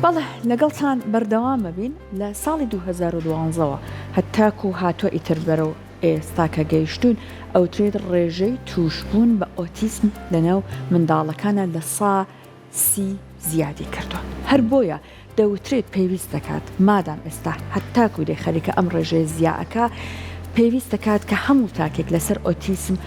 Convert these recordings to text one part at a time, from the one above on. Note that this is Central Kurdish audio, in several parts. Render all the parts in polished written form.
بەڵێ لەگەڵتان بەردەوام ئەبین لە ساڵی 2012 وە هەتاکو هاتوە ئیتر بەرەو ئێستا کە گەیشتوین ئەوترێت ڕێژەی توشبوون بە ئۆتیسم لەناو منداڵەکانا لە سا سی زیادی کردوە هەر بۆیە دەوترێت پێویست دەکات مادام ئێستا هەتاکو دێ خەریکە ئەم ڕێژەیە زیا ئەکا پێویست دەکات کە هەموو تاکێک لەسەر ئۆتیسم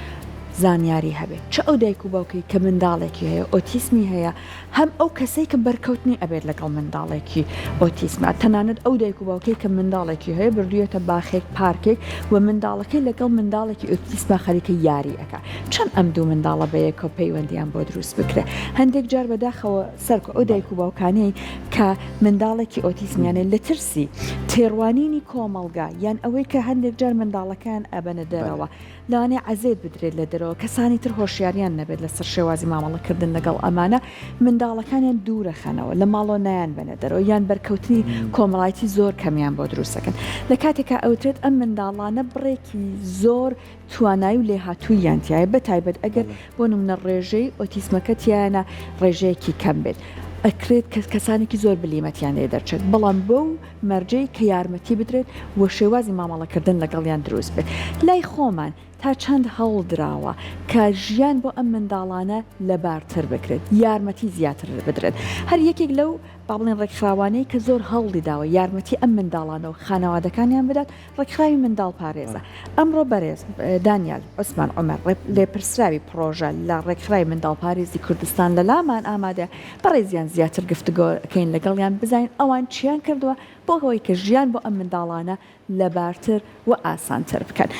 زانیاری هەبێت چ ئەو دایک و باوکەی کە منداڵێکی هەیە ئۆتیسمی هەیە هەم ئەو کەسەی کە بەرکەوتنی ئەبێت لەگەڵ منداڵێکی ئۆتیسما تەنانەت ئەو دایک و باوکەی کە منداڵێکی هەیە بردوویەتە باخێک پارکێک و منداڵەکەی لەگەڵ منداڵێکی ئۆتیسما خەریکە یاری ئەکا چەند ئەم دوو منداڵە بەیەکەوە پەیوەندیان بۆ دروست بکرێ هەندێک جار بەداخەوە سەرکۆ ئەو دایک و باوکانەی کە منداڵێکی ئۆتیزمیان هەیە لە ترسی تێڕوانینی کۆمەڵگا یان ئەوەی کە هەندێک جار منداڵەکەیان ئەبەنە دەرەوە لەوانەیە عەزێت بدرێت لە دەرەوە کەسانی تر هۆشیاریان نەبێت لەسەر شێوازی مامەڵەکردن لەگەڵ ئەمانە منداڵەکانیان دوورەخەنەوە لە ماڵەوە نایانبەنە دەرەوە یان بەرکەوتنی کۆمەڵایەتی زۆر کەمیان بۆ دروستەکەن لە کاتێکا ئەوترێت ئەم منداڵانە بڕێکی زۆر توانایی و لێهاتووییان تیایە بە تایبەت ئەگەر بۆ نمونە ڕێژەی ئۆتیسمەکە تیایانە ڕێژەیەکی کەم بێت ئەکرێت کە کەسانێکی زۆر بلیمەتیان لێ دەرچێت بەڵام بەو مەرجەی کە یارمەتی بدرێت و شێوازی مامەڵەکردن لەگەڵیان دروست بێت لای خۆمان تا چەند هەوڵ دراوە کە ژیان بۆ ئەم منداڵانە لەبارتر بکرێت یارمەتی زیاتر بدرێت هەر یەکێک لەو با بڵێن ڕێکخراوانەی کە زۆر هەوڵی داوە یارمەتی ئەم منداڵانە و خانەوادەکانیان بدات ڕێکخراوی منداڵپارێزە. ئەمڕۆ بەرێز دانیال عوسمان عومەر لێپرسراوی پڕۆژە لە ڕێکخراوی منداڵپارێزی کوردستان لەلامان ئامادەیە، بەڕێزیان زیاتر گفتوگۆ ئەکەین لەگەڵیان بزانین ئەوان چیان کردووە بۆ ئەوەی کە ژیان بۆ ئەم منداڵانە لەبارتر و ئاسانتر بکەن.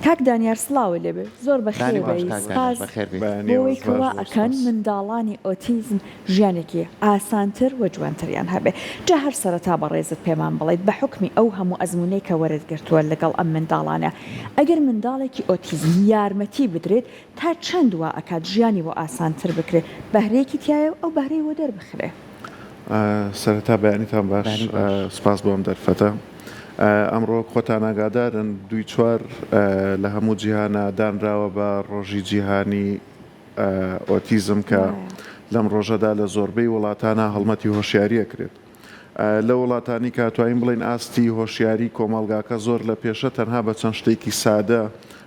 کاک دانیار سڵاوت لێبێ زۆر بەخێر بێی سپاس بۆوەی کە وا ئەکەن منداڵانی ئۆتیزم ژیانێکی ئاسانتر و جوانتریان هەبێ. جا هەر سەرەتا بەڕێزت پێمان بڵێیت بە حوکمی ئەو هەموو ئەزموونەی کە وەرت گرتووە لەگەڵ ئەم منداڵانە ئەگەر منداڵێکی ئۆتیزم یارمەتی بدرێت تا چەند وا ئەکات ژیانی بۆ ئاسانتر بکرێ بەهرەیەکی تیایە و ئەو بەهرەی بۆ دەربخرێ؟ سەرەتا بەیانیتان باش سوپاس بۆ ئەم دەرفەتە. ئەمڕۆ وەک خۆتان ئاگادارن دووی چوار لە هەموو جیهانا دانراوە بە ڕۆژی جیهانی ئۆتیزم کە لەم ڕۆژەدا لە زۆربەی وڵاتانا هەڵمەتی هۆشیاری ئەکرێت. لە وڵاتانی کە ئەتوانین بڵێین ئاستی هۆشیاری کۆمەڵگاکە زۆر لە پێشە تەنها بە چەند شتێکی سادە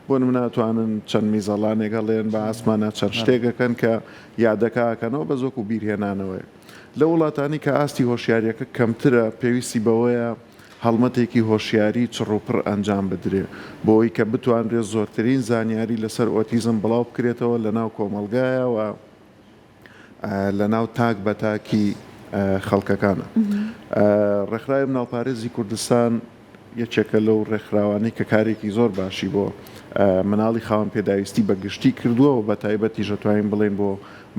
بۆ نمونە ئەتوانن چەند میزەڵانێک هەڵێن بە ئاسمانا چەند شتێک ئەکەن کە یادەکە ئەکەنەوە بەس وەکو بیرهێنانەوەیەک. لە وڵاتانی کە ئاستی هۆشیاریەکە کەمترە پێویستی بەوەیە هەڵمەتێکی هۆشیاری چڕوپڕ ئەنجام بدرێ بۆوەی کە بتوانرێ زۆرترین زانیاری لەسەر ئۆتیزم بڵاو بکرێتەوە لەناو کۆمەڵگایا و لەناو تاک بە تاکی خەڵکەکانا. ڕێکخراوی مناڵپارێزی کوردستان یەکێکە لەو ڕێکخراوانەی کە کارێکی زۆر باشی بۆ مناڵی خاوەن پێداویستی بە گشتی کردووە و بە تایبەتیش ئەتوانین بڵێین بۆ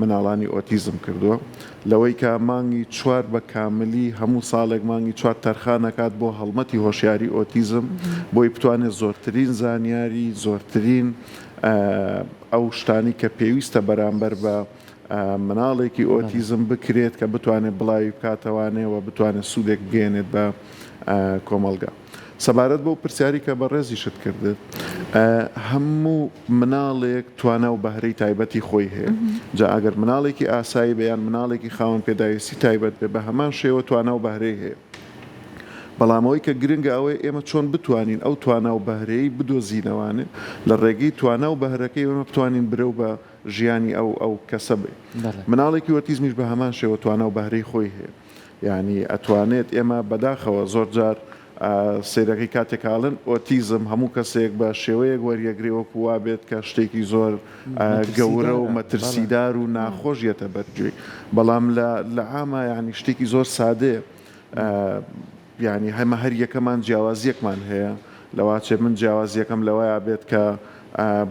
مناڵانی ئۆتیزم کردووە لەوەی کە مانگی چوار بە کاملی هەموو ساڵێک مانگی چوار تەرخان ئەکات بۆ هەڵمەتی هۆشیاری ئۆتیزم بۆی بتوانێت زۆرترین زانیاری زۆرترین ئەو شتانی کە پێویستە بەرامبەر بە مناڵێکی ئۆتیزم بکرێت کە بتوانێت بڵاوی بکاتەوانێ و بتوانێت سوودێک بگەیەنێت بە کۆمەڵگا. سەبارەت بەو پرسیاری کە بەڕێزیشت کردت، هەموو مناڵێک توانا و بەهرەی تایبەتی خۆی هەیە، جا ئەگەر مناڵێکی ئاسایی بێ یان مناڵێکی خاوەن پێداویستی تایبەت بێ بە هەمان شێوە توانا و بەهرەی هەیە. بەڵام ئەوەی کە گرنگە ئەوەیە ئێمە چۆن بتوانین ئەو توانا و بەهرەیەی بدۆزینەوانێ، لە ڕێگەی توانا و بەهرەکەی ئێمە بتوانین برەو بە ژیانی ئەو ئەو کەسە بێ. مناڵێکی ئۆتیزمیش بە هەمان شێوە توانا و بەهرەی خۆی هەیە. یانی ئەتوانێت ئێمە بەداخەوە زۆر جار سەیرەکەی کاتێک ئاڵێن ئۆتیزم هەموو کەسێک بە شێوەیەک وەریەگرێ وەکو وابێت کە شتێکی زۆر گەورە و مەترسیدار و ناخۆش یەتە بەرگوێی بەڵام لە لە عاما یانی شتێکی زۆر سادەیە یانی هەمە هەر یەکەمان جیاوازیەکمان هەیە لەواچێ من جیاوازیەکەم لەوەیا بێت کە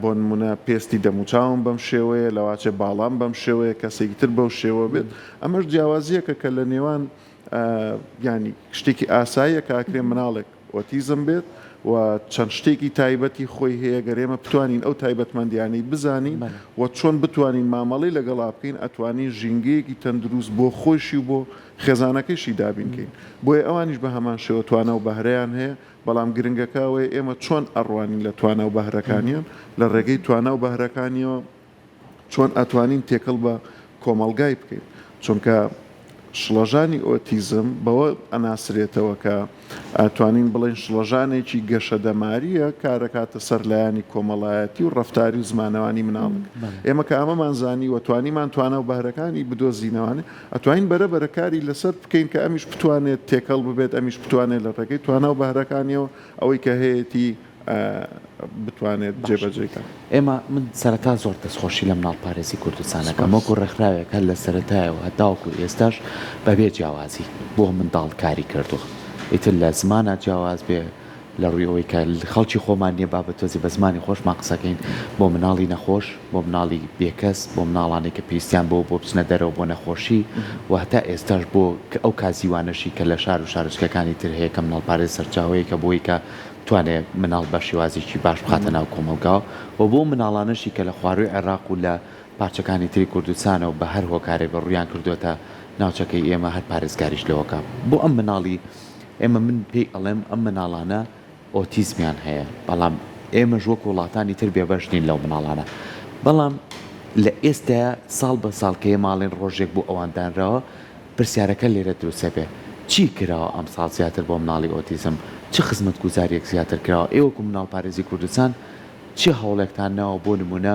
بۆ نمونە پێستی دەموچاوم بەم شێوەیە لەواچێ باڵام بەم شێوەیە کەسێکی تر بەو شێوە بێت ئەمەش جیاوازیەکە کە لە نێوان یانی شتێکی ئاساییە کە ئەکرێ مناڵێک ئۆتیزم بێت و چەند شتێکی تایبەتی خۆی هەیە گەر ئێمە بتوانین ئەو تایبەتمەندیانەی بزانین و چۆن بتوانین مامەڵەی لەگەڵا بکەین ئەتوانین ژینگەیەکی تەندروست بۆ خۆیشی و بۆ خێزانەکەیشی دابین کەین بۆیە ئەوانیش بە هەمان شێوە توانا و بەهرەیان هەیە بەڵام گرنگەکە ئەوەیە ئێمە چۆن ئەڕوانین لە توانا و بەهرەکانیان لە ڕێگەی توانا و بەهرەکانیەوە چۆن ئەتوانین تێکەڵ بە کۆمەڵگای بکەین چونکە. شڵەژانی ئۆتیزم بەوە ئەناسرێتەوە کە ئەتوانین بڵێین شڵەژانێکی گەشە دەمارییە کارەکاتە سەر لایەنی کۆمەڵایەتی و ڕەفتاری و زمانەوانی مناڵک. ئێمە کە ئەمەمان زانی و توانیمان توانا و بەهرەکانی بدۆزینەوانێ ئەتوانین بەرە بەرە کاری لەسەر بکەین کە ئەمیش بتوانێت تێکەڵ ببێت ئەمیش بتوانێت لە ڕێگەی توانا و بەهرەکانیەوە ئەوەی کە هەیەتی بتوانێت باشە جێبەجێی کات. ئێمە من سەرەتا زۆر دەستخۆشی لە مناڵپارێزی کوردستان ئەکەم سوپاس. وەکو ڕێکخراوێک هەر لە سەرەتایەوە هەتاوەکو ئێستاش بەبێ جیاوازی بۆ منداڵ کاری کردووە ئیتر لە زمانا جیاواز بێ لە ڕووی ئەوەی کە خەڵکی خۆمان نییە با بە تۆزێ بە زمانی خۆشمان قسەکەین بۆ مناڵی نەخۆش بۆ مناڵی بێکەس بۆ مناڵانێک کە پێویستیان بەوە بۆ بچنە دەرەوە بۆ نەخۆشی و هەتا ئێستاش بۆ ئەو کازیوانەشی کە لە شار و شارۆچکەکانی تر هەیە کە مناڵپارێز سەرچاوەیەکە بۆی کە بتوانێ مناڵ بە شێوازێکی باش بخاتە ناو کۆمەڵگاوە و بۆ مناڵانەشی کە لە خوارووی عێڕاق و لە پارچەکانی تری کوردستانەوە بە هەر هۆکارێک بە ڕوویان کردۆتە ناوچەکەی ئێمە هەر پارێزگاریش لەوەکا بۆ ئەم مناڵی ئێمە من پێی ئەڵێم ئەم مناڵانە ئۆتیزمیان هەیە بەڵام ئێمەش وەک وڵاتانی تر بێبەش نین لەو مناڵانە بەڵام لە ئێستایا ساڵ بە ساڵ کە ئێمە ئەڵێن ڕۆژێک بۆ ئەوان دانراوە پرسیارەکە لێرە دروست ئەبێ چی کراوە ئەمساڵ زیاتر بۆ مناڵی ئۆتیزم؟ چ خزمەتگوزاریەک زیاتر کراوە؟ ئێوە وەکو مناڵپارێزی کوردستان چ هەوڵێکتان ناوە بۆ نمونە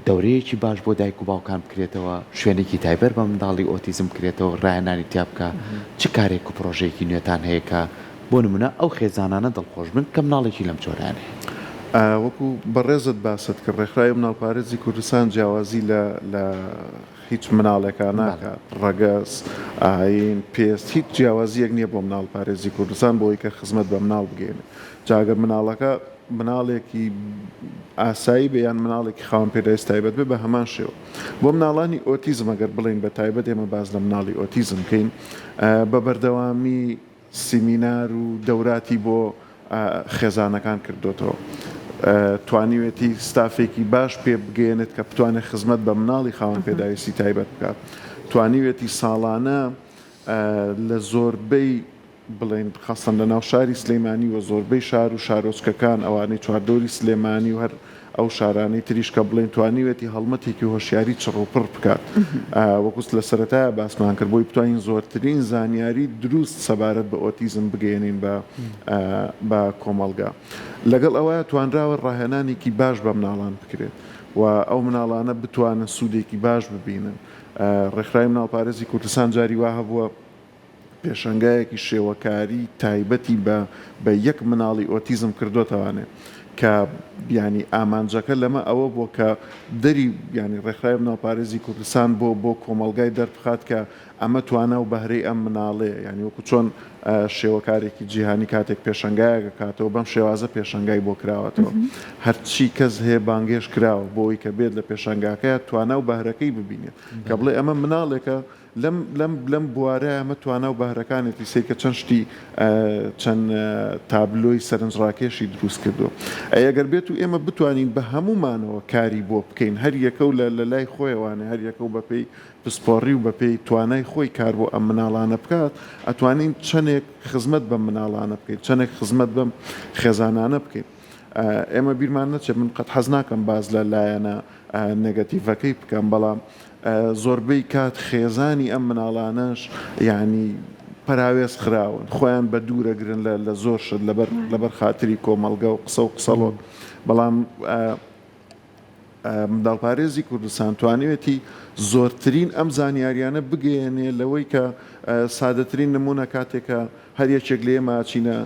دەورەیەکی باش بۆ دایک و باوکان بکرێتەوە، شوێنێکی تایبەت بە منداڵی ئۆتیزم بکرێتەوە ڕاهێنانی تیا بکا، چ کارێک و پڕۆژەیەکی نوێتان هەیە کە بۆ نمونە ئەو خێزانانە دڵخۆش بن کە مناڵێکی لەم جۆرەیان هەیە؟ وەکو بەڕێزت باست کرد ڕێکخراوی مناڵپارێزی کوردستان جیاوازی لە لە هیچ مناڵێکا ناکات، ڕەگەز، ئایین، پێست، هیچ جیاوازییەک نییە بۆ مناڵپارێزی کوردستان بۆ ئەوەی کە خزمەت بە مناڵ بگەیەنێت. جا گەر مناڵەکە مناڵێکی ئاسایی بێ یان مناڵێکی خاوەن پێداویست تایبەت بێ بە هەمان شێوە. بۆ مناڵانی ئۆتیزم ئەگەر بڵێین بە تایبەت ئێمە باس لە مناڵی ئۆتیزم بکەین بە بەردەوامی سیمینار و دەوراتی بۆ خێزانەکان کردۆتەوە. توانیوێتی ستافێکی باش پێ بگەیەنێت کە بتوانێت خزمەت بە مناڵی خاوەن پێداویستی تایبەت بکات. توانیوێتی ساڵانە لە زۆربەی بڵێین خەسەن لە ناو شاری سلێمانی و زۆربەی شار و شارۆچکەکان ئەوانەی چواردەوری سلێمانی و هەر ئەو شارانەی تریش کە بڵێین توانیوێتی هەڵمەتێکی هۆشیاری چڕوپڕ بکات وەکو لە سەرەتایا باسمان کرد بۆی بتوانین زۆرترین زانیاری دروست سەبارەت بە ئۆتیزم بگەیەنین بە بە کۆمەڵگا لەگەڵ ئەوەیا توانراوە ڕاهێنانێکی باش بە مناڵان بکرێت و ئەو مناڵانە بتوانن سوودێکی باش ببینن ڕێکخراوی مناڵپارێزی کوردستان جاری وا هەبووە پێشەنگایەکی شێوەکاری تایبەتی بە بە یەک مناڵی ئۆتیزم کردۆتەوانێ کە یانی ئامانجەکە لەمە ئەوە بووە کە دەری یانی ڕێکخراوی مناڵپارێزی کوردستان بۆ بۆ کۆمەڵگای دەربخات کە ئەمە توانا و بەهرەی ئەم مناڵەیە یانی وەکو چۆن شێوەکارێکی جیهانی کاتێک پێشەنگایەک ئەکاتەوە بەم شێوازە پێشەنگای بۆ کراوەتەوە هەرچی کەس هەیە بانگهێشت کراوە بۆ ئەوەی کە بێت لە پێشەنگاکەیا توانا و بەهرەکەی ببینێت کە بڵێ ئەمە مناڵێکە لەم لەم لەم بوارە ئەمە توانا و بەهرەکانێتی سەیرکە چەند شتی چەند تابلۆی سەرنجڕاکێشی دروست کردووە ئەی ئەگەر بێت و ئێمە بتوانین بە هەموومانەوە کاری بۆ بکەین هەر یەکە و لە لە لای خۆیەوانێ هەر یەکە و بەپێی پسپۆڕی و بەپێی توانای خۆی کار بۆ ئەم مناڵانە بکات ئەتوانین چەندێک خزمەت بەم مناڵانە بکەین چەندێک خزمەت بەم خێزانانە بکەین ئێمە بیرمان نەچێت من قەت حەز ناکەم باس لە لایەنە نێگەتیڤەکەی بکەم بەڵام زۆربەی کات خێزانی ئەم مناڵانەش یانی پەراوێز خراون خۆیان بە دوورەگرن لە لە زۆر شت لەبەر لەبەر خاتری کۆمەڵگە و قسە و قسەڵۆک بەڵام منداڵپارێزی کوردستان توانیوێتی زۆرترین ئەم زانیاریانە بگەیەنێ لەوەی کە سادەترین نمونە کاتێکە هەر یەکێک لە ئێمە ئەچینە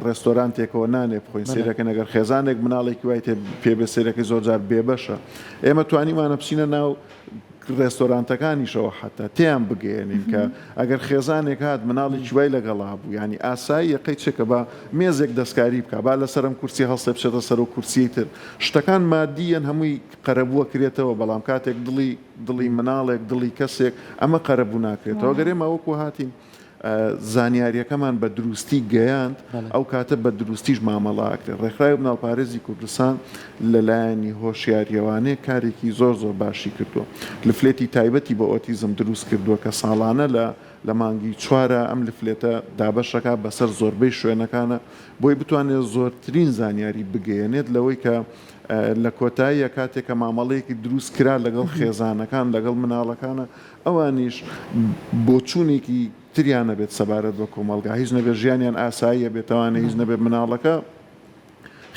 ڕێستۆرانتێکەوە نانێ بخۆین سەیرەکەن ئەگەر خێزانێک مناڵێکی وای تێ پێ بێ سەیرەکەی زۆر جار بێبەشە ئێمە توانیمانە بچینە ناو ڕێستۆرانتەکانیشەوە حتا تێیان بگەیەنین کە ئەگەر خێزانێک هات مناڵێکی وای لەگەڵا بوو یانی ئاساییە قەی چێکە با مێزێک دەستکاری بکا با لەسەر ئەم کورسی هەڵسێ بچێتە سەر و کورسیی تر شتەکان مادییەن هەمووی قەرەبووە کرێتەوە بەڵام کاتێک دڵی دڵی مناڵێک دڵی کەسێک ئەمە قەرەبوو ناکرێتەوە گەر ئێمە وەکو هاتین زانیاریەکەمان بە دروستی گەیاند ئەو کاتە بە دروستیش مامەڵە ئەکرێت. ڕێکخراوی مناڵپارێزی کوردستان لە لایەنی هۆشیاریەوانێ کارێکی زۆر زۆر باشی کردووە. لفلێتی تایبەتی بە ئۆتیزم دروست کردووە کە ساڵانە لە. لە مانگی چوارا ئەم لفلێتە دابەشەکا بەسەر زۆربەی شوێنەکانا بۆی بتوانێت زۆرترین زانیاری بگەیەنێت لەوەی کە لە کۆتاییە کاتێک کە مامەڵەیەکی دروست کرا لەگەڵ خێزانەکان لەگەڵ مناڵەکانە ئەوانیش بۆچوونێکی تریان نەبێت سەبارەت بە کۆمەڵگا هیچ نەبێت ژیانیان ئاساییە بێتەوانێ هیچ نەبێت مناڵەکە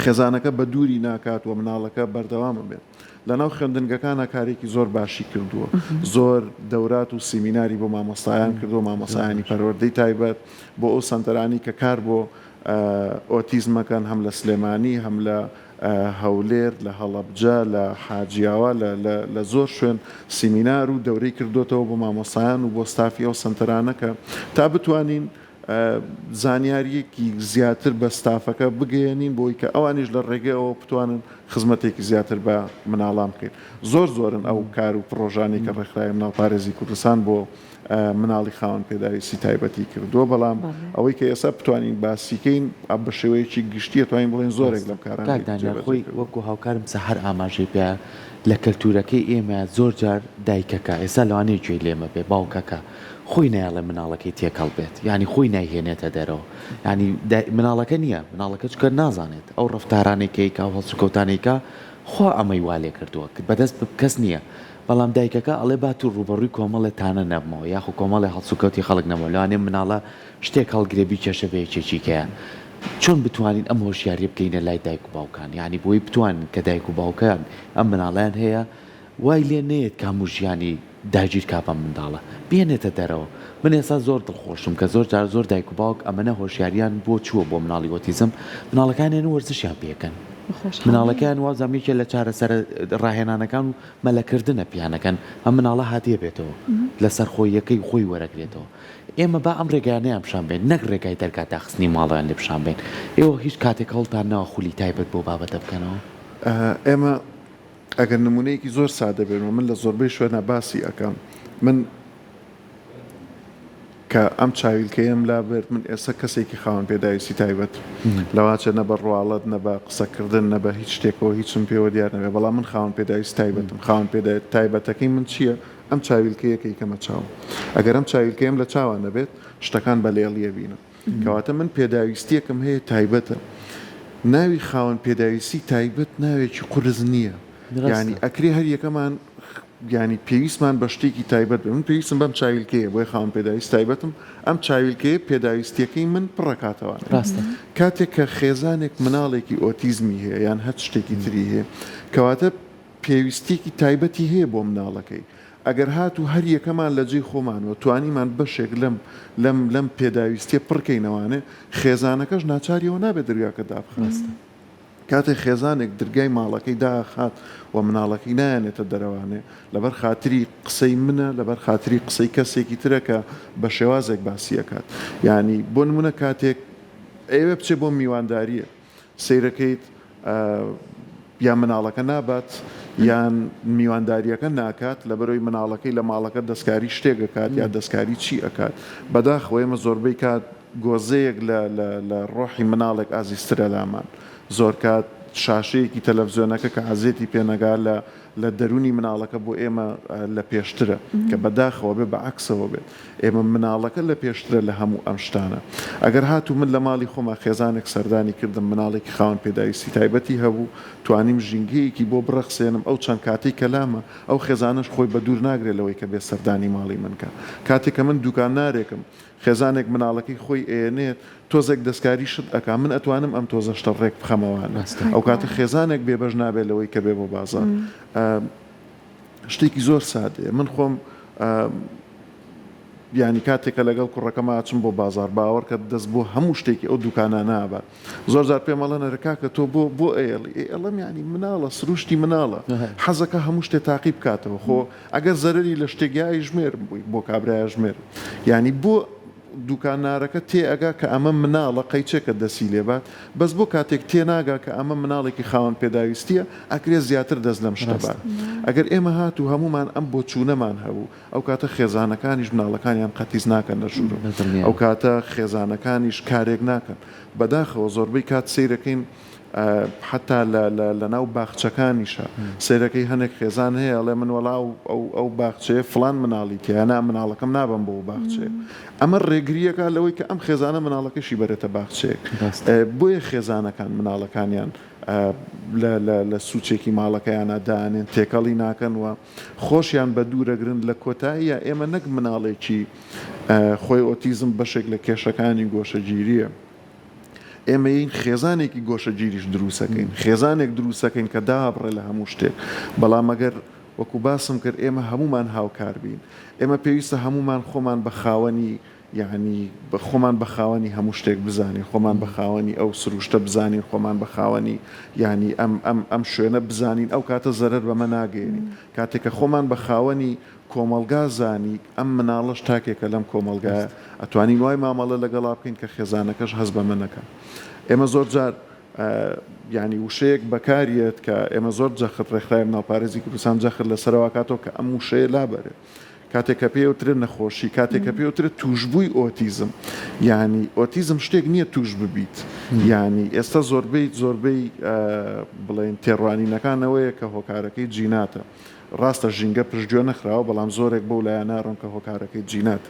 خێزانەکە بە دووری ناکات و مناڵەکە بەردەوام ئەبێت لەناو خوێندنگەکانا کارێکی زۆر باشی کردووە زۆر دەورات و سیمیناری بۆ مامۆستایان کردووە مامۆستایانی پەروەردەی تایبەت بۆ ئەو سەنتەرانی کە کار بۆ ئۆتیزمەکەن هەم لە سلێمانی هەم لە هەولێر لە هەڵەبجە لە حاجیاوا لە لە زۆر شوێن سیمینار و دەورەی کردووەتەوە بۆ مامۆستایان و بۆ ستافی ئەو سەنتەرانە کە تا بتوانین زانیارییەکی زیاتر بە ستافەکە بگەیەنین بۆی کە ئەوانیش لە ڕێگەی ئەوە بتوانن خزمەتێکی زیاتر بە مناڵان بکەین. زۆر زۆرن ئەو کار و پڕۆژانەی کە ڕێکخراوی مناڵپارێزی کوردستان بۆ مناڵی خاوەن پێداویستی تایبەتی کردووە، بەڵام ئەوەی کە ئێستا بتوانین باسی کەین بە شێوەیەکی گشتی ئەتوانین بڵێین زۆرێک لەم کارانەی کاک دانیال جێبەجێ خۆی کردووە. وەکو هاوکارم سەحەر ئاماژەی پێ لە کەلتورەکەی ئێمە زۆر جار دایکەکە ئێستا لەوانەیە گوێی لێمە بێ باوکەکە خۆی نایەڵێ مناڵەکەی تێکەڵ بێت یانی خۆی نایهێنێتە دەرەوە یانی مناڵەکە نییە مناڵەکە چکە نازانێت ئەو ڕەفتارانەی کە ئەیکا و هەڵسوکەوتانەی کە خوا ئەمەی وا لێ کردووە بەدەست کەس نییە بەڵام دایکەکە ئەڵێ با تو ڕووبەڕووی کۆمەڵێ تانە نەبمەوە یاخو کۆمەڵێ هەڵسوکەوتی خەڵک نەبمەوە لەوانەیە مناڵە شتێک هەڵگرێ بیکێشە بە یەکێکی کەیە چۆن بتوانین ئەم هۆشیاریە بگەینە لای دایک و باوکان یانی بۆی بتوانن کە دایک و باوکان ئەم مناڵیان هەیە وای لێ نەیەت کە هەموو ژیانی داگیر کا بەم منداڵە بێنێتە دەرەوە من ئێستا زۆر دڵخۆشم کە زۆر جار زۆر دایک و باوک ئەمەنە هۆشیاریان بۆ چووە بۆ مناڵی ئۆتیزم مناڵەکانیان وەرزشیان پێکەن مناڵەکەیان وازام یەکێ لە چارەسەرە ڕاهێنانەکان و مەلەکردنە پیانەکەن ئەم مناڵە هادیە بێتەوە لەسەر خۆیەکەی خۆی وەرەگرێتەوە ئێمە با ئەم ڕێگایانەیان پیشان بەین نەک ڕێگای دەرگا داخستنی ماڵیان لێ پیشان بەین ئێوە هیچ کاتێک هەوڵتان ناوە خولی تایبەت بۆ بابەتە بکەنەوە؟ ئێمە ئەگەر نمونەیەکی زۆر سادە بێنمەوە من لە زۆربەی شوێنا باسی ئەکەم من کە ئەم چاویلکەیەم لابرد من ئێستا کەسێکی خاوەن پێداویستی تایبەت لەواچە نە بە ڕواڵەت نە بە قسەکردن نە بە هیچ شتێکەوە هیچم پێوە دیار نەبێ بەڵام من خاوەن پێداویستی تایبەتم خاوەن پێدا تایبەتەکەی من چییە ئەم چاویلکەیە کە ئیکەمە چاوم ئەگەر ئەم چاویلکەیەم لە چاوا نەبێت شتەکان بە لێڵیە بینم کەواتە من پێداویستیەکم هەیە تایبەتە. ناوی خاوەن پێداویستی تایبەت ناوێکی قورس نییە. یانی ئەکرێ هەر یەکەمان یانی پێویستمان بە شتێکی تایبەت بێ. من پێویستم بەم چاویلکەیە بۆیە خاوەن پێداویستی تایبەتم. ئەم چاویلکەیە پێداویستیەکەی من پڕەکاتەوانێ. کاتێک کە خێزانێک مناڵێکی ئۆتیزمی هەیە یان هەر شتێکی تری هەیە کەواتە پێویستیەکی تایبەتی هەیە بۆ مناڵەکەی، ئەگەر هاتوو هەر یەکەمان لە جێی خۆمانەوە توانیمان بەشێک لەم لەم لەم پێداویستیە پڕکەینەوانێ، خێزانەکەش ناچاری ئەوە نابێت درگاکە دابخات. کاتێک خێزانێک درگای ماڵەکەی داخات و مناڵەکەی نایەنێتە دەرەوانێ، لەبەر خاتری قسەی منە، لەبەر خاتری قسەی کەسێکی ترە کە بە شێوازێک باسی ئەکات. یانی بۆ نموونە کاتێک ئەیەوێ بچێ بۆ میواندارییەک، سەیرەکەیت یان مناڵەکە نابات یان میوانداریەکە ناکات لەبەرەوەی مناڵەکەی لە ماڵەکە دەستکاری شتێک ئەکات یا دەستکاری چی ئەکات بەداخەوە ئێمە زۆربەی کات گۆزەیەک لە لە ڕۆحی مناڵێک ئازیزترە لامان زۆرکات شاشەیەکی تەلەفزیۆنەکە کە عەزێتی پێنەگا لە لە دەرونی مناڵەکە بۆ ئێمە لە پێشترە کە بەداخەوە بێ بە عەکسەوە بێت ئێمە مناڵەکە لە پێشترە لە هەموو ئەم شتانە ئەگەر هاتوو من لە ماڵی خۆما خێزانێک سەردانی کردم مناڵێکی خاوەن پێداویستی تایبەتی هەبوو توانیم ژینگەیەکی بۆ بڕەخسێنم ئەو چەند کاتەی کە لامە ئەو خێزانەش خۆی بە دوور ناگرێت لەوەی کە بێ سەردانی ماڵی من کە کاتێک کە من دوکانارێکم خێزانێک مناڵەکەی خۆی ئەیەنێت تۆزێک دەستکاری شت ئەکا من ئەتوانم ئەم تۆزە شتە ڕێک بخەمەوانە ئەوکاتە خێزانێک بێبەش نابێت لەوەی کە بێ بۆ بازاڕ شتێکی زۆر سادەیە من خۆم یانی کاتێک کە لەگەڵ کوڕەکەما ئەچم بۆ بازاڕ باوەڕکە دەست بۆ هەموو شتێکی ئەو دوکانانە ئەبات زۆر جار پێم ئەڵێن ئەرێ کاکە تۆ بۆ بۆ ئەیەڵی ئێ ئەڵێم یانی مناڵە سروشتی مناڵە حەزەکا هەموو شتێ تاقی بکاتەوە خۆ ئەگەر زەرەری لە شتێک یا ئەیژمێرم بۆی بۆ کابرای ئەژمێرم یانی بۆ دوکانارەکە تێ ئەگا کە ئەمە مناڵە قەیچێکە دەسی لێ بات بەس بۆ کاتێک تێ ناگا کە ئەمە مناڵێکی خاوەن پێداویستیە ئەکرێ زیاتر دەست لەم شتە بات ئەگەر ئێمە هاتوو هەموومان ئەم بۆچوونەمان هەبوو ئەو کاتە خێزانەکانیش مناڵەکانیان قەتیس ناکەن لە ژوورەوە ئەو کاتە خێزانەکانیش کارێک ناکەن بەداخەوە زۆربەی کات سەیرەکەین. حەتا لە لە لەناو باخچەکانیشا سەیرەکەی هەنێک خێزان هەیە ئەڵێ من وەڵا ئەو ئەو ئەو باخچەیە فڵان مناڵی تیایە نا مناڵەکەم نابەم بۆ ئەو باخچەیە ئەمە ڕێگرییەکە لەوەی کە ئەم خێزانە مناڵەکەشی بەرێتە باخچەیەک بۆیە خێزانەکان مناڵەکانیان لە لە لە سوچێکی ماڵەکەیانا دانێن تێکەڵی ناکەن و خۆشیان بە دوورەگرن لە کۆتاییا ئێمە نەک مناڵێکی خۆی ئۆتیزم بەشێک لە کێشەکانی گۆشەگیرییە. ئێمە یین خێزانێکی گۆشەگیریش دروسەکەین، خێزانێک دروسەکەین کە دابڕێ لە هەموو شتێک، بەڵام ئەگەر وەکو باسم کرد ئێمە هەموومان هاوکار بین، ئێمە پێویستە هەموومان خۆمان بە خاوەنی یانی خۆمان بە خاوەنی هەموو شتێک بزانین، خۆمان بە خاوەنی ئەو سروشتە بزانین، خۆمان بە خاوەنی یانی ئەم ئەم ئەم شوێنە بزانین، ئەو کاتە زەرەر بەمە ناگەیەنین، کاتێک کە خۆمان بە خاوەنی کۆمەڵگا زانی ئەم مناڵەش تاکێکە لەم کۆمەڵگایە ئەتوانین وای مامەڵە لەگەڵا بکەین کە خێزانەکەش هەست بەمە نەکا ئێمە زۆر جار یانی وشەیەک بەکاریەت کە ئێمە زۆر جەخت ڕێکخراوی مناڵپارێزی کوردستان جەخت لەسەرەوە کاتەوە کە ئەم وشەیە لابەرێ کاتێک کە پێی وترێت نەخۆشی کاتێک کە پێی وترێت توشبووی ئۆتیزم یانی ئۆتیزم شتێک نییە توش ببیت یانی ئێستا زۆربەی زۆربەی بڵێن تێڕوانینەکان ئەوەیە کە هۆکارەکەی جیناتە ڕاستە ژینگە پشتگوێ نەخراوە بەڵام زۆرێک بەو لایە ناڕۆن کە هۆکارەکەی جینات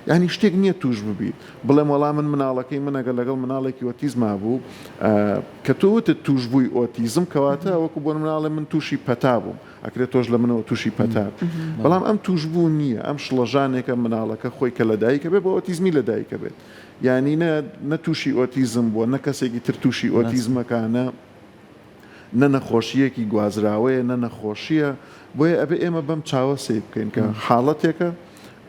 یانی شتێک نییە توش ببیت بڵێم وەڵا من مناڵەکەی من ئەگەر لەگەڵ مناڵێکی ئۆتیزما بوو کە تۆ وتت توشبووی ئۆتیزم کەواتە وەکو بۆ مناڵێ من تووشی پەتا بووم ئەکرێت تۆش لە منەوە تووشی پەتا بی بەڵام ئەم توشبوو نییە ئەم شڵەژانێکە مناڵەکە خۆی کە لەدایکە بێت بە ئۆتیزمی لەدایکە بێت یانی نە نە تووشی ئۆتیزم بووە نە کەسێکی تر تووشی ئۆتیزمەکە نە نە نەخۆشییەکی گوازراوەیە نە نەخۆشییە، بۆیە ئەبێ ئێمە بەم چاوە سەیر بکەین کە حاڵەتێکە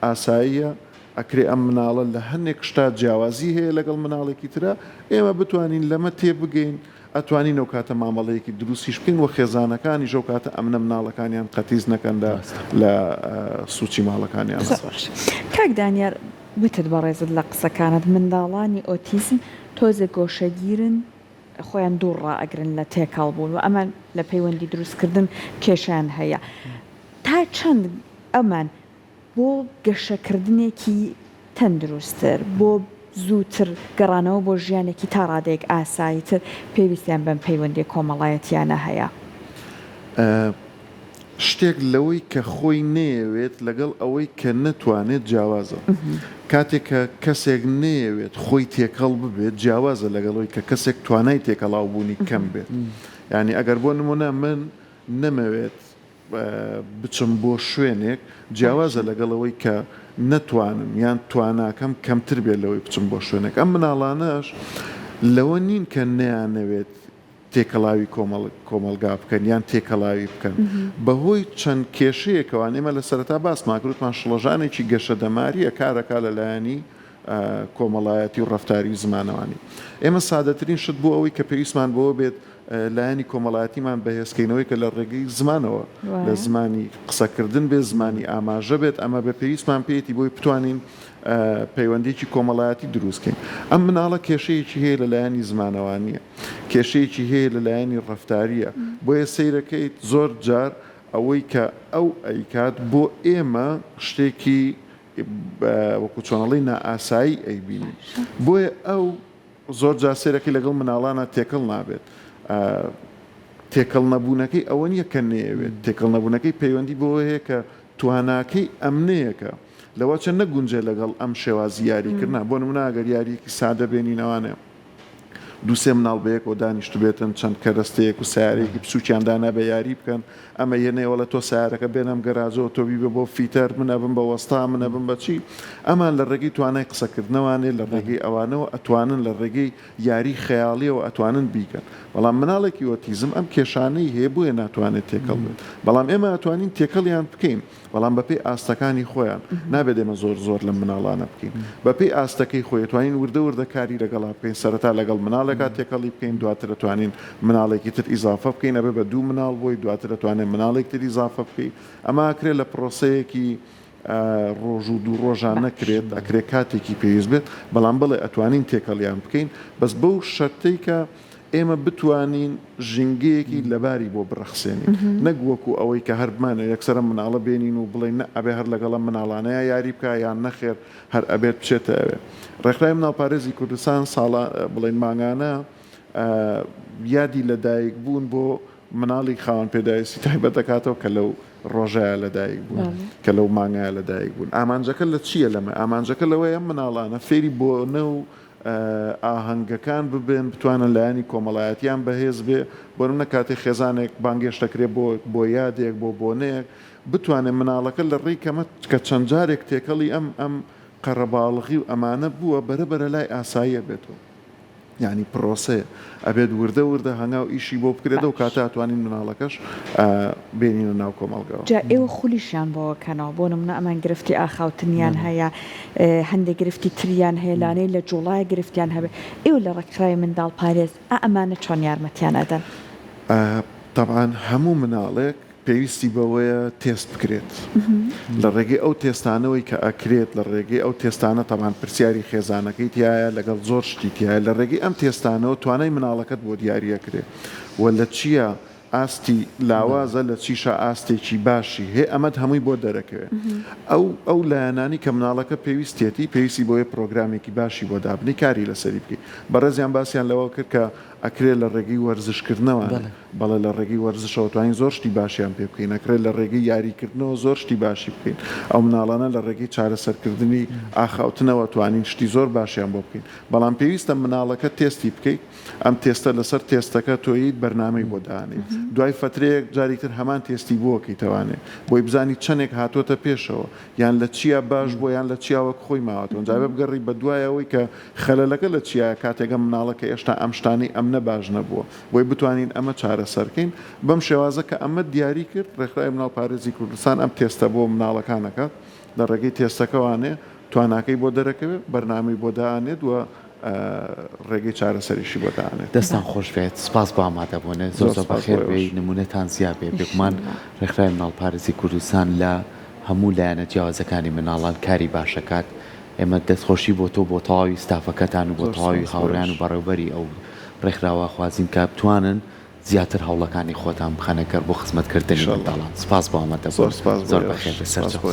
ئاساییە، ئەکرێ ئەم مناڵە لە هەنێک شتا جیاوازی هەیە لەگەڵ مناڵێکی ترا، ئێمە بتوانین لەمە تێبگەین، ئەتوانین ئەو کاتە مامەڵەیەکی دروستیش بکەین و خێزانەکانیش ئەو کاتە ئەمنە مناڵەکانیان قەتیس نەکەن لە لە سوچی ماڵەکانیان. زۆر باش کاک دانیار وتت بەڕێزت لە قسەکانت منداڵانی ئۆتیزم تۆزێک گۆشەگیرن، خۆیان دوور ڕائەگرن لە تێکەڵ بوون و ئەمان لە پەیوەندی دروست کردن کێشەیان هەیە تا چەند ئەمان بۆ گەشەکردنێکی تەندروستتر بۆ زووتر گەڕانەوە بۆ ژیانێکی تا ڕادەیەک ئاساییتر پێویستیان بەم پەیوەندیە کۆمەڵایەتیانە هەیە؟ شتێک لەوەی کە خۆی نەیەوێت لەگەڵ ئەوەی کە نەتوانێت جیاوازە. کاتێک کە کەسێک نەیەوێت خۆی تێکەڵ ببێت جیاوازە لەگەڵ ئەوەی کە کەسێک توانای تێکەڵاوبوونی کەم بێت. یانی ئەگەر بۆ نموونە من نەمەوێت بچم بۆ شوێنێک جیاوازە لەگەڵ ئەوەی کە نەتوانم یان تواناکەم کەمتر بێت لەوەی بچم بۆ شوێنێک. ئەم مناڵانەش لەوە نین کە نەیانەوێت تێکەڵاوی کۆمەڵ کۆمەڵگا بکەن یان تێکەڵاوی بکەن بەهۆی چەند کێشەیەکەوان ئێمە لە سەرەتا باسمان کرد وتمان شڵەژانێکی گەشە دەماریە کارەکا لە لایەنی کۆمەڵایەتی و ڕەفتاری و زمانەوانی ئێمە سادەترین شت بۆ ئەوەی کە پێویستمان بەوە بێت لایەنی کۆمەڵایەتیمان بەهێزکەینەوەی کە لە ڕێگەی زمانەوە لە زمانی قسەکردن بێ زمانی ئاماژە بێت ئەمە بە پێویستمان پێیەتی بۆی بتوانین پەیوەندیەکی کۆمەڵایەتی دروست کەین. ئەم مناڵە کێشەیەکی هەیە لە لایەنی زمانەوانیە، کێشەیەکی هەیە لە لایەنی ڕەفتاریە، بۆیە سەیرەکەیت زۆر جار ئەوەی کە ئەو ئەیکات بۆ ئێمە شتێکی وەکو چۆنەڵی نائاسایی ئەیبینین. بۆیە ئەو زۆر جار سەیرەکەی لەگەڵ مناڵانا تێکەڵ نابێت. تێکەڵ نەبوونەکەی ئەوە نیە کە نەیەوێت، تێکەڵ نەبوونەکەی پەیوەندی بەوە هەیە کە تواناکەی ئەمنەیەکە. لەوەچە نەگونجێ لەگەڵ ئەم شێوازی یاریکردنە، بۆ نمونە ئەگەر یاریەکی سادە بێنینەوانێ دوو سێ مناڵ بەیەکەوە دانیشتبێتن چەند کەرەستەیەک و سەیارەیەکی بچوکیان دانابێ یاری بکەن ئەمە یەنێ وەڵێ تۆ سەیارەکە بێنە ئەم گەراجەوە تۆ بیبە بۆ فیتەر من ئەبم بە وەستا من ئەبم بە چی ئەمان لە ڕێگەی توانای قسەکردنەوانێ لە ڕێگەی ئەوانەوە ئەتوانن لە ڕێگەی یاری خەیاڵیەوە ئەتوانن بیکەن بەڵام مناڵێکی ئۆتیزم ئەم کێشانەی هەیە بۆیە ناتوانێت تێکەڵ بێت بەڵام ئێمە ئەتوانین تێکەڵیان بکەین بەڵام بەپێی ئاستەکانی خۆیان، نابێت ئێمە زۆر زۆر لەم مناڵانە بکەین، بەپێی ئاستەکەی خۆی ئەتوانین وردە وردە کاری لەگەڵا بکەین، سەرەتا لەگەڵ مناڵێکا تێکەڵی بکەین، دواتر ئەتوانین مناڵێکی تر ئیزافە بکەین، ئەبێ بە دوو مناڵ بۆی، دواتر ئەتوانێ مناڵێک تر ئیزافە بکەی، ئەمە ئەکرێ لە پرۆسەیەکی ڕۆژ و دوو ڕۆژا نەکرێت، ئەکرێ کاتێکی پێویست بێت، بەڵام بەڵێ ئەتوانین تێکەڵیان بکەین، بەس بەو شەرتەی کە ئێمە بتوانین ژینگەیەکی لەباری بۆ بڕەخسێنین نەک وەکو ئەوەی کە هەر بمانەوێت یەکسەر ئەم مناڵە بێنین و بڵێین نە ئەبێ هەر لەگەڵ ئەم مناڵانەیا یاری بکا یان نەخێر هەر ئەبێت بچێتە ئەوێ. ڕێکخراوی مناڵپارێزی کوردستان ساڵا بڵێین مانگانە. یادی لەدایک بوون بۆ مناڵی خاوەن پێداویستی تایبەت دەکاتەوە کە لەو ڕۆژەیا لەدایک بوون، کە لەو مانگەیا لەدایک بوون. ئامانجەکە لە چییە لەمە؟ ئامانجەکە لەوەیە ئەم مناڵانە فێری بۆنە و ئاهەنگەکان ببن، بتوانن لایەنی کۆمەڵایەتیان بەهێز بێ. بۆ نمونە کاتێ خێزانێک بانگێشت دەکرێ بۆ بۆ یادێک، بۆ بۆنەیەک، بتوانێ مناڵەکە لە ڕێی کەمە کە چەند جارێک تێکەڵی ئەم ئەم قەرەباڵغی و ئەمانە بووە، بەرە بەرە لای ئاسایی ئەبێتەوە. یانی پرۆسەیە ئەبێت وردە وردە هەنگاو ئیشی بۆ بکرێت ئەو کاتە ئەتوانین مناڵەکەش بێنینە ناو کۆمەڵگەوە. جا ئێوە خولیشیان بۆ ئەکەنەوە بۆ نمونە ئەمان گرفتی ئاخاوتنیان هەیە هەندێک گرفتی تریان هەیە لانەیە لە جوڵایە گرفتیان هەبێ ئێوە لە ڕێکخراوی منداڵ پارێز ئا ئەمانە چۆن یارمەتیان ئەدەن؟ تەبعەن هەموو مناڵێک پێویستی بەوەیە تێست بکرێت لە ڕێگەی ئەو تێستانەوەی کە ئەکرێت لە ڕێگەی ئەو تێستانە تەبعەن پرسیاری خێزانەکەی تیایە لەگەڵ زۆر شتی تیایە لە ڕێگەی ئەم تێستانەوە توانای مناڵەکەت بۆ دیاری ئەکرێ و لە چیا ئاستی لاوازە لە چیشا ئاستێکی باشی هەیە ئەمەت هەمووی بۆ دەرەکەوێ ئەو ئەو لایەنانی کە مناڵەکە پێویستیەتی پێویستی بۆیە پرۆگرامێکی باشی بۆ دابنی کاری لەسەری بکەی بەڕێزیان باسیان لەوە کرد کە ئەکرێ لە ڕێگەی وەرزشکردنەوە بەڵێ لە ڕێگەی وەرزشەوە توانین زۆر شتی باشیان پێ بکەین، ئەکرێت لە ڕێگەی یاریکردنەوە زۆر شتی باشی بکەین، ئەو مناڵانە لە ڕێگەی چارەسەرکردنی ئاخاوتنەوە توانین شتی زۆر باشیان بۆ بکەین، بەڵام پێویستە مناڵەکە تێستی بکەیت، ئەم تێستە لەسەر تێستەکە تۆیت بەرنامەی بۆ دانێیت، دوای فەترەیەک جارێکی تر هەمان تێستی بۆ ئەکەیتەوانێ بۆی بزانی چەنێک هاتۆتە پێشەوە یان لە چیا باش بووە یان لە چیا وەک خۆی ماوەتەوە، جا ئەبێ بگەڕێی بەدوای ئەوەی کە خەلەلەکە لە چیایە کاتێک ئەم مناڵە کە ئێشتا ئەم شتانەی ئەمنە باش نەبووە. بۆی بتوانین ئەمە چارەسەرکەین بەم شێوازە کە ئەمەت دیاری کرد ڕێکخراوی مناڵپارێزی کوردستان ئەم تێستە بۆ مناڵەکان ئەکات لە ڕێگەی تێستەکەوانێ تواناکەی بۆ دەرەکەوێت بەرنامەی بۆ دائەنێت و ڕێگەی چارەسەریشی بۆ دائەنێت. دەستان خۆش بێت سپاس بۆ ئامادەبوونت زۆر زۆر بەخێر بێی نمونەتان زیاد بێ بێگومان ڕێکخراوی مناڵپارێزی کوردستان لە هەموو لایەنە جیاوازەکانی مناڵان کاری باش ئەکات ئێمە دەستخۆشی بۆ تۆ بۆ تەواوی ستافەکەتان و بۆ تەواوی هاوڕێیان و بەڕێوبەری ئەو ڕێکخراوە خوازین کە بتوانن زیاتر هەوڵەکانی خۆتان بخەنە گەڕ بۆ خزمەتکردنی منداڵان. سپاس بۆ ئامادەبوونت. زۆر بەخێر بێی سەرچاو.